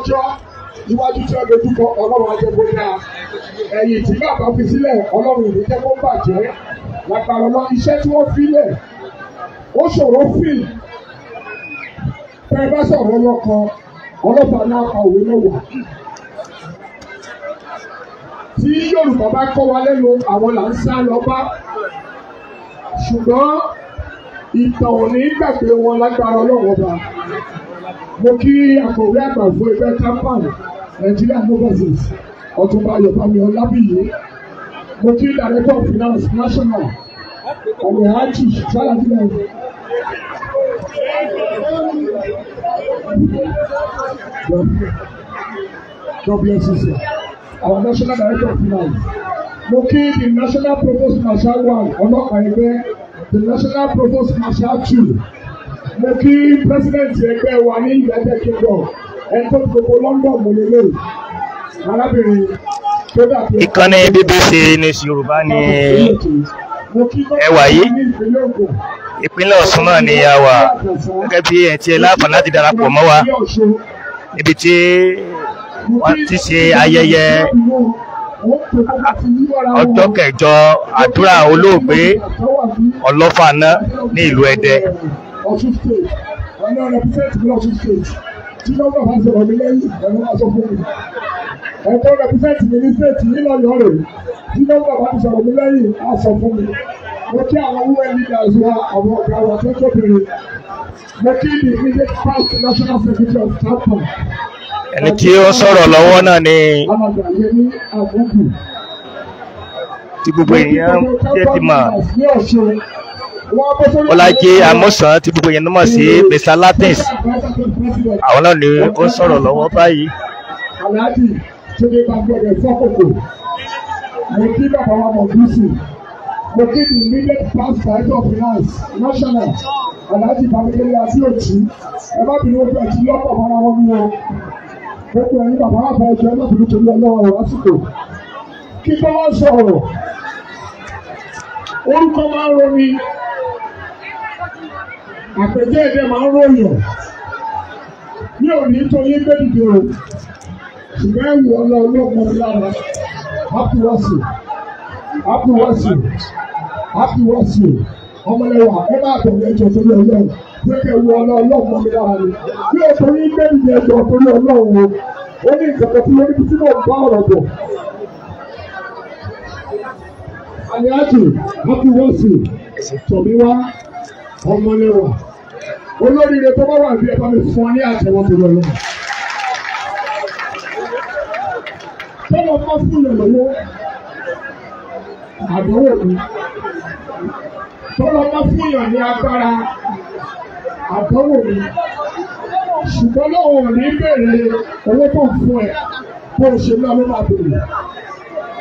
Ọlọ́jọ́ iwájú tí wọ́n dojúkọ, Ọlọ́run á jẹ́ kó dáa. Ẹ̀yìn tí bàbá fi sílẹ̀, Ọlọ́run ò ní jẹ́ kó bàjẹ́. Lágbára lọ, iṣẹ́ tí wọ́n fi lẹ̀ ó ṣòro fìl. Tẹ́ ẹ bá sọ̀rọ̀ lọ́kàn, ọlọ́pàá náà pa òwe mẹ́wàá. Tí Yorùbá bá kọ́ wa lẹ́nu, àwọn là ń sá lọ bá. Ṣùgbọ́n ìtàn ò ní gbàgbé wọn lágbára Ọlọ́run ọba. Mo kí akọ̀wé àgbà fún ẹgbẹ́ TAMPAN Nigeria Overseas, Ọ̀túnba Yorùbámi Ọlábíyí. Mo kí Director of Finance National, Alhaji Saladin. God bless you, sir. Our National Director of Finance. Mo kí the National Provost Marshal 1, ọlọ́pàá ẹgbẹ́, the National Provost Marshal 2. Mo kí President ẹgbẹ́ wa ní United Kingdom, ẹni tó gbogbo London mo lè lò, arábìnrin tó dàbí. Ìkànnì BBC News Yorùbá ní ẹwà yìí. Ìpínlẹ̀ Ọ̀ṣun náà ni a wà, gẹ́gẹ́ bí ẹ ti ẹ láǹfààní láti darapọ̀ mọ́ wa níbi tí wọ́n ti ṣe ayẹyẹ ọjọ́ kẹjọ àdúrà olóògbé Ọlọ́fààná ní ìlú Ẹdẹ. Ọ̀ṣun State, ọ̀nà represent mi Ọ̀ṣun State, tí nọ́mbà bá sọ̀rọ̀ mi lẹ́yìn ẹ̀rọ máa sọ fún mi. Ẹ̀tọ́ represent mi ní state yìí lọ́yọ̀ọ́ rẹ̀, tí nọ́mbà bá sọ̀rọ̀ mi lẹ́yìn á sọ fún mi. Mo kí àwọn women leaders wa, àwọn ọ̀gá wa tó tóbìnrin. Mo kí the immediate past national secretary of TAMPAN. Ẹni tí ó sọ̀rọ̀ lọ́wọ́ náà ni Alàgbà Yẹmí Àbúkù. tí gbogbo èèyàn jẹ́ ti mọ̀, Ní Ọ̀ṣun, wọ́n bọ́ sórí. Bọ́lájí Amósàn tí gbogbo èèyàn mọ̀ sí Mr Latins, àwọn náà ni ó sọ̀rọ̀ lọ́wọ́ báyìí. Alhaji Túndé Bágbọ́dẹ̀ Fọ́kòkò. Mo kí bàbá wa Mọ̀gúsù. Mo kí the immediate past director of finance national, Alhaji Bámidélé Adéòtí. Ẹ má bínú, ojú ẹtí lọ́pọ̀ mọ́ra wọn mú o. Gbogbo ẹ̀yin bàbá wa bá ẹjọ́, ẹ má bínú torí Ọlọ́run lásìkò. Kí tó wá sọ̀rọ̀, orúkọ máa ń romi, àpèjẹ́ èdè máa ń ròyàn. Mi ò ní torí gbé dìde o, ṣùgbọ́n ẹ̀wù ọlọ́ọ̀lọ́ mọ́ mi lára. Happy wasi, happy wasi, happy wasi, ọmọlẹ́wà, ẹ máa bẹ̀rẹ̀ ẹjọ́ torí Ọlọ́run pé kẹ́ ẹ̀wù ọlọ́ọ̀lọ́ mọ́ mi lára ni. Mi ò torí gbé dìde ẹjọ́ torí Ọlọ́run o. Ó ní nǹkan kan tí mo ní tí mo bá ọ̀rọ̀ bọ̀. Aliaji happy wasi, tọ̀míwá ọmọlẹ́wà, olóríire tó bá wà bí ẹ bá mi fún ọ ní àtẹwọ́ torí Ọlọ́run. Tọ́lọ̀ bá fún yàn lọ́wọ́, àdánwò ni. Tọ́lọ̀ bá fún yàn ní agbára, àdánwò ni. Ṣùgbọ́n lọ́wọ́ ò ní bèrè owó tó ń fún ẹ, bó o ṣe náà ló máa bèrè.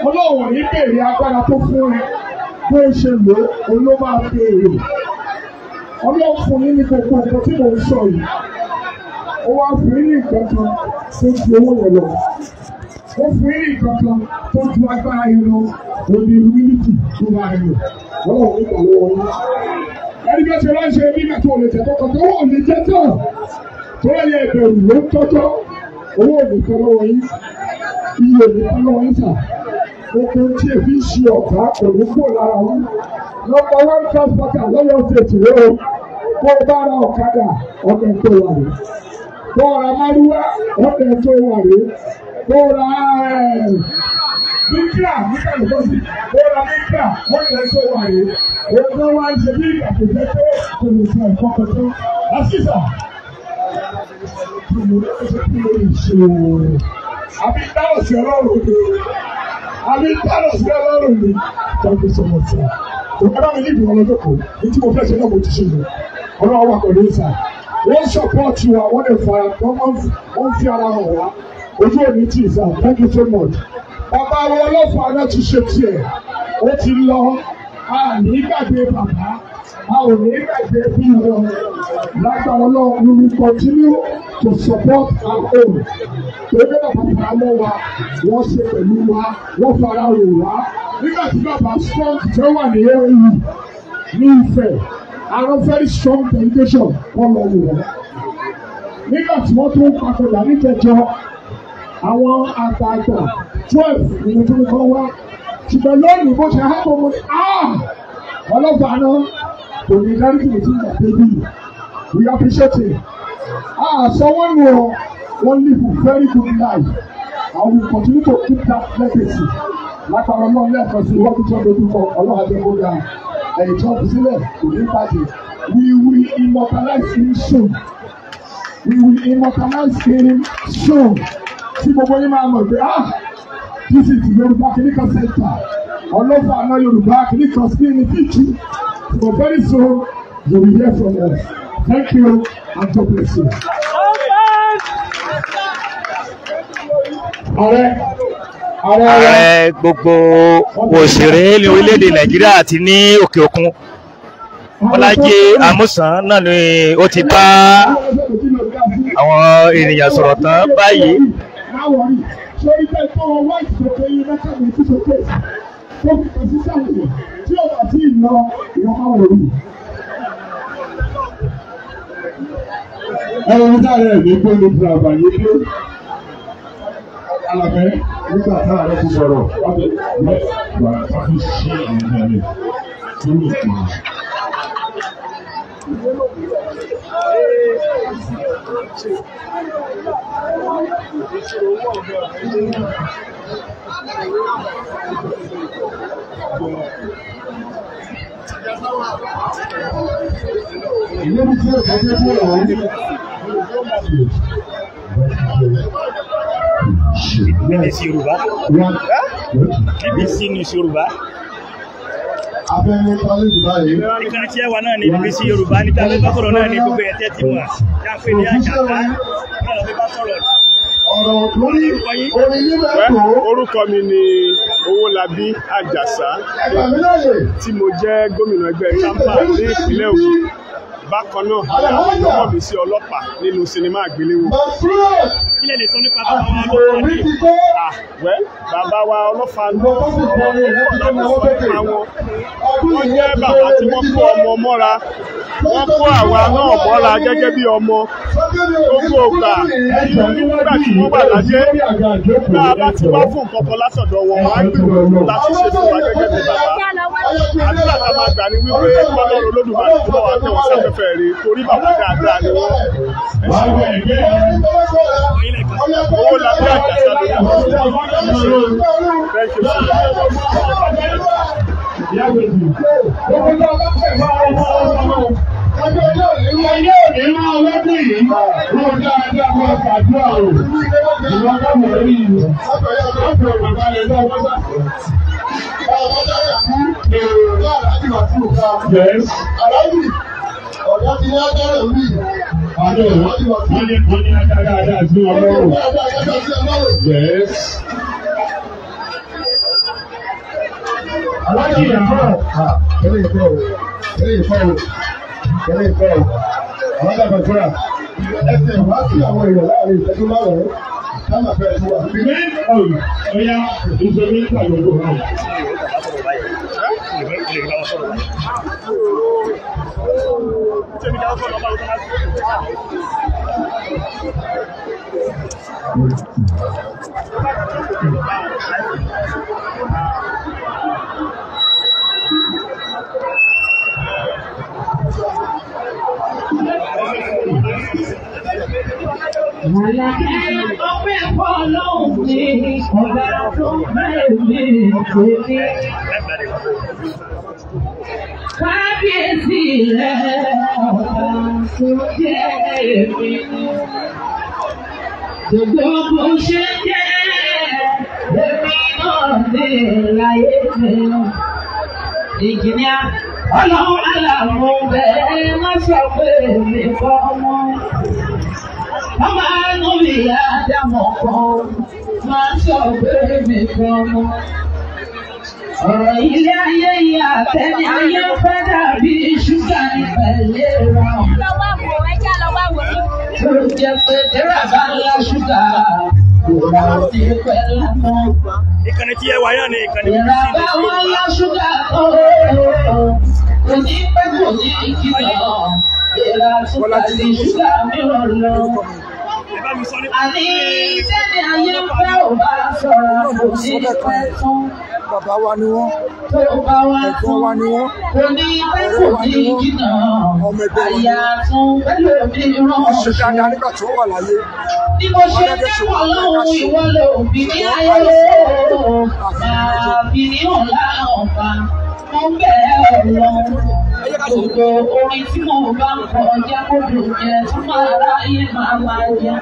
Ọlọ́run ò ní bèrè agbára tó fún ẹ, bó o ṣe lò ó ló máa bèrè. Ọlọ́run fún yín ní gbogbo nǹkan tí mò ń sọ yìí. Ó wá fún yín ní nǹkan kan tó ju owó yẹn lọ. Ó fún yín ní nǹkan kan tó ju agbára yẹn lọ. Òní humility tó máa lò. Ọlọ́run nígbà lọ́wọ́ yín. Ẹni bí ó ṣe ránṣẹ́ nígbà tó lè jẹ́ tó kàn tó ò lè jẹ́ tán. Tó lè yẹ ìbẹ̀rù ló ń tọ́jọ́. Owó ò ní tán lọ́wọ́ yín. Iye ò ní tán lọ́wọ́ yín sà. Gbogbo tí èfi ń ṣe ọ̀gá kò ní kúrò lára yín. Number one transporter lọ́yọ̀ state rẹ o. Bó o bá ra ọ̀kadà, ọ̀nà tó wà rè. Bó o ra márúwá, ọ̀nà tó wà rè. Bó o ra bíkíà nígbà tó sí, bó o ra bíkíà, ọ̀nà tó wà rè. Òun wá ń ṣe bí ìgbà tó jẹ́ pé kò lè sọ ẹ̀kọ́ kan tó. Lásìsà, kí mo lè ṣe o? Àbí dáhùn sí Ọlọ́run ni? Àbí dáhùn sí Ọlọ́run ni? Thank you so much, sir. Ẹ bá mi ní ìdùnnú ọlọ́jọ́ kan, ní tí mo fẹ́ ṣe náà mo ti ṣe yẹn. Ọlọ́run wà pẹ̀lú ìsà. Wọ́n support wa, wọ́n lè fara, wọ́n fi ara hàn wá. Ojú òní tì sà, thank you so much. Bàbá wa Ọlọ́fààná ti ṣe tiẹ̀, ó ti lọ. A ní gbàgbé bàbá, a ò ní gbàgbé bí wọn. Lágbára Ọlọ́run, we will continue to support our own. Torí pé bàbá fara mọ́ wa, wọ́n ṣe pẹ̀lú wa, wọ́n fara rò wá. Nígbà tí bàbá strong tó wà ní AU ní Ifẹ̀, àwọn very strong delegation wọ́n lọ wò wọ́n. Nígbà tí wọ́n tún papòdà níjẹjọ, àwọn àgbààgbà 12 ni mo tún kọ́ wá. Ṣùgbọ́n lónìí bó ṣe hápọ̀ mo ní ọlọ́pàá náà kò ní dáríjì mi tí ìgbà débi. We appreciate it. Sọ wọ́n nù ọ́, wọ́n live a very good life and we continue to keep that legacy. Lápára ọlọ́run lẹ́ẹ̀kan sí iwájú tí wọ́n dojú kọ ọlọ́run àjẹkọ́gà ẹ̀yìn tí wọ́n fi sílẹ̀ kò ní bàjẹ́. We will immortalize him soon. We will immortalize him soon. Tí gbogbo yín máa mọ̀ pé this is Yorùbá Clinical Center. Ọlọ́fà àná Yorùbá Clinical Center teaching. So very soon you will hear from us. Thank you and God bless you. Ààrẹ gbogbo òṣèré ní orílẹ̀-èdè Nàìjíríà àti ní òkè òkun, Bọ́lájí Amúsàn náà ni ó ti bá àwọn ènìyàn sọ̀rọ̀ tán báyìí. Ẹ̀rọ dára ẹ̀mí pé ló fi àbàyè dé. Alàbẹ́ nígbà tá a rẹ̀ ti sọ̀rọ̀ wà á fi ṣí àwọn ọmọ rẹ̀ lórí ìpinnu. Ìlérí tí ó kọjá tí ó wà ní. BBC Yorùbá. BBC News Yorùbá. Abẹ́rẹ́ pálí báyìí. Ìkànnì tí ẹ wà náà ní BBC Yorùbá ní tàbí bá sọ̀rọ̀ náà ní gbogbo ẹ̀tẹ́ ti mọ̀. Jáfe ní àjàká náà lọ fi bá sọ̀rọ̀. Ọ̀rọ̀ lórí orin níbẹ̀ tó. Orúkọ mi ni Owólabí Àjàsá tí mo jẹ́ gómìnà ẹgbẹ́ TAMPAN ní ìpínlẹ̀ Ògùn. Bákan náà, àwọn ọmọ mi sí ọlọ́pàá nínú sinimá àgbéléwò. Kí lẹ lè sọ nípa bàbá wa ọlọ́pàá ní? Bàbá wa ọlọ́pàá náà wọ́n jẹ́ bàbá tí wọ́n kó ọmọ mọ́ra. Wọ́n kó àwa náà mọ́ra gẹ́gẹ́ bí ọmọ. Gbogbo ìgbà nígbà tí wọ́n wà láyé, bá a bá ti wá fún nǹkan kan látọ̀dọ̀ wọn, wọ́n á gbìyànjú láti ṣe fún wa gẹ́gẹ́ bí bàbá. Àdúrà tá a máa gbà ní wípé Ọlọ́run Olódùmarè tó bá wa tẹ̀ wọ́n sáfẹ́fẹ́ rí torí bàbá dáadáa ni wọ́n. Owólabí Àjàsá ló ń bọ̀. Thank you so much. Yes. Ọ̀gá ti ní agbára mi. Àdó wọ́n ní wọ́n ní agbára dáadáa sí ọlọ́run. Yes. Aláàjì ìfọ̀. Kẹ́lẹ́ ìfọ̀ o. Kẹ́lẹ́ ìfọ̀ o. Kẹ́lẹ́ ìfọ̀ o. Àwọn àgbà fúnra. Ẹsẹ̀ wá sí àwọn èèyàn láàrin ìṣẹ́jú márùn-ún. Táwọn àfẹ́ ti wà. Ọ̀ya ìṣòro ìta gbogbo wa. Ọpẹ́ fọ́lọ́hun mi, ọba tó mẹ́rin kò ní. Kábíyèsí rẹ̀ ọba tó jẹ́ èmi. Gbogbo bó ṣe jẹ́ èmi náà ní láyé mi. Ìjìnìá ọlọ́run aláwọ̀ bẹ́ẹ̀ má sọ pé èmi kọ́ mọ́. Ọmọ àánú ìyá àdámọ̀ kan máa sọ pé mi kọ́ mọ́. Ọ̀rọ̀ ilé ayé yìí àtẹni ayé fẹ́ dàbí ṣúgà ní pẹ̀lẹ́ ra. Tó jẹ́ pé tẹ́rà bá ńlá ṣúgà kò rà ní pẹ́ lánàá. Ìkànnì tí ẹ wà yá ni ìkànnì Tẹ́rà bá wọn lá ṣúgà tó kò ní pẹ́ kò ní jìnnà. Ìlà Bọ́lá túkà sí Tinubu ṣúgà mi ò lọ. lórúkọ mi. Àní tẹ́ni ayé ń fẹ́ ò bá sọ̀rọ̀ Náà ni kò mo ní sọ lẹ́ẹ̀kan pẹ́ yẹn. tán. Bàbá wa ni wọ́n, Tó bá wá ẹ̀gbọ́n tán, wa ni wọ́n, kò ní pẹ́ ọ̀rẹ́ kò wa ní ni wọ́n, jìnnà. ọmọ ẹgbẹ́ wa ni Àyà wọ́n. tún pẹ̀lú mi rán Wọ́n ṣe ọ̀ṣun. dáadáa nígbà tí wọ́n wà láyé. Bí mo Wọ́n ṣe dẹ́gẹ́ ṣe dẹ́kun wọ́n fẹ́ ká ọlọ́run ṣe. ìwọ ló bí ní Ṣùgbọ́n ayé àìsí o. àfi Máa bí ní ọ̀la ọ̀pá. Mo ń bẹ̀ ẹ́ ọlọ́run. Gbogbo orin tí mo bá ń kọ jẹ́ kó dùn jẹ́ tún máa ráyè máa máa jẹ.